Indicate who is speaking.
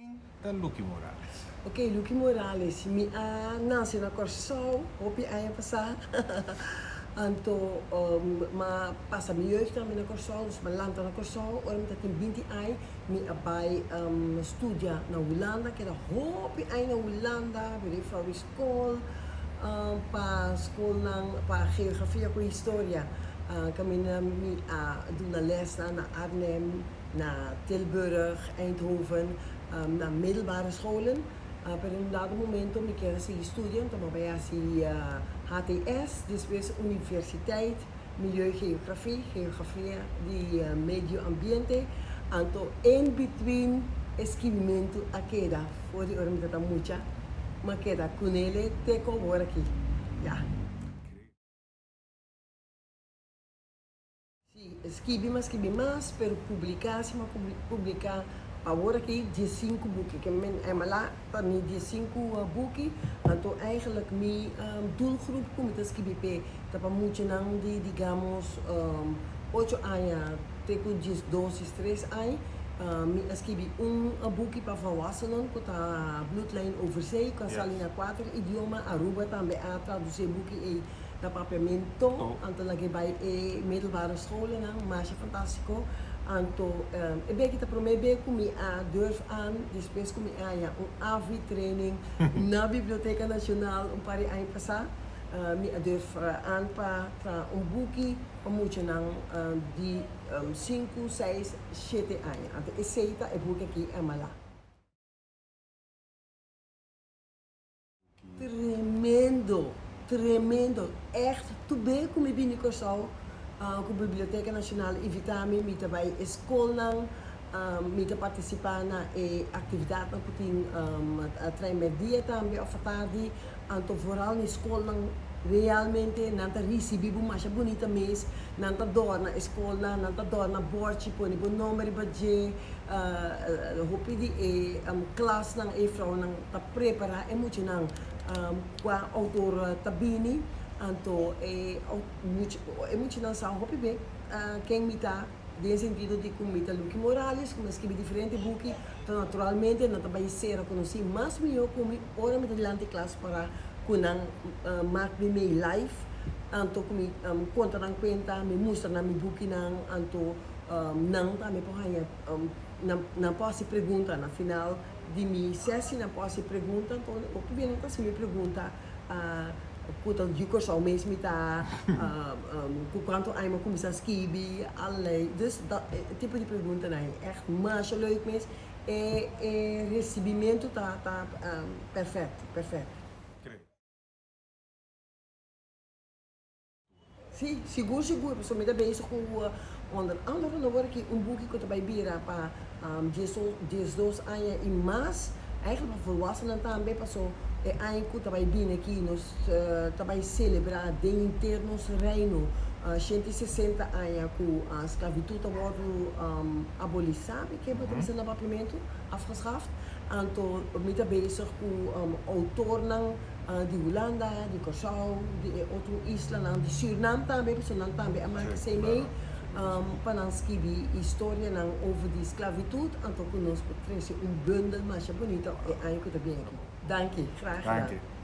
Speaker 1: Ken ta Lucky Morales?
Speaker 2: Ok, Lucky Morales, mi a nase na Kòrsou hopi aña pasá, anto m'a pasa mi jeugd tambe na Kòrsou, dus m'a lanta na Kòrsou, ora mi ta tin binti aña mi a bai studia na Hulanda, keda hopi aña na Hulanda, bira juffrouw di skol, pa skolnan pa geografia ku historia, kaminda mi a duna lèsnan na Arnhem. na Tilburg, Eindhoven, na middelbare scholen. Pero en un dado momento mi kier a sigui studia, enton mi a bai hasi HTS, despues Universiteit Milieugeografie, geografia di medio ambiente. Anto in between e skibimentu a keda for di ora mi ta ta mucha, mi a keda kunele te ku awor aki. Ya. Si, skibi m'a skibi mas, pero publiká si m'a publiká awor aki diesinku buki. Ke men MLA ta mi diesinku buki, anto eigenlijk mi doelgroep ku mi ta skibi p'e ta pa muchanan di digamos ocho aña te ku diesdos, diestres aña. Mi a skibi un buki pa volwassenen ku ta Bloedlijn over zee ku a sali na kuater idioma. Aruba tambe a tradusí e buki ei. Na papiamento, anto laga bai e middelbare scholennan, masha fantastico. Anto e beki ta prome be ku mi a durf aan despues ku mi a haña un AVI training na Biblioteca Nacional un par di aña pasá. Mi a durf aan pa traha un buki pa muchanan di sinku, seis, shete aña. Anto esei ta e buki aki, Emala. Tremendo, tremendo. Echt, tur be ku mi bini Kòrsou ku Biblioteka Nashonal invitá mi, mi ta bai e skolnan, mi ta partisipá na e aktividatnan ku tin trae mèrdia tambe òf atardi. Anto vooral na e skolnan realmente nan ta risibí bo masha bunita mes, nan ta dòrna e skolnan, nan ta dòrna bòrchi pone bo nòmber riba dje. Hopi di e klasnan e vrounan ta prepará e muchanan kua outor ta bini, anto e muchanan sa hopi be ken mi ta den e sentido di ku mi ta Lucky Morales, ku mi a skibi diferente buki, anto naturalmente nan ta bai ser rekonosí mas mihó ku mi ora mi ta dilanti klas para ku nan mak mi mei live, anto ku mi konta nan kuenta, mi mustra nan mi bukinan, anto. Nan tambe por haña, nan por hasi pregunta na final di mi sesi, nan por hasi pregunta, anto hopi bia nan ta hasi mi pregunta ku ta di Kòrsou mes mi ta, ku kuantu aña mi a kuminsá skibi, allerlei, dus dat e tipo di preguntanan ei ègt masha leuk mes, e e resibimentu ta ta pèrfèkt, pèrfèkt. Sí, sigur sigur, pasobra mi ta bezig ku onder andere no wor aki un buki ku ta bai bira pa diesdos aña i mas, eigenlijk pa volwassennan tambe, paso e aña ku ta bai bini aki nos ta bai selebrá den henter nos reino 160 aña ku sklabitut a wòrdu abolisá, mi ke bo ta bisa na papiamentu, afgeschaft, anto mi ta bezig ku outornan. Di Hulanda, di Kòrsou, di e otro islanan, di Sürnam tambe, pasobra nan tambe a maka esei mei pa nan skibi historianan over di sklavitut, anto ku nos por trese un bundel masha bunita e aña ku ta bin aki. Danki, graag gedaan.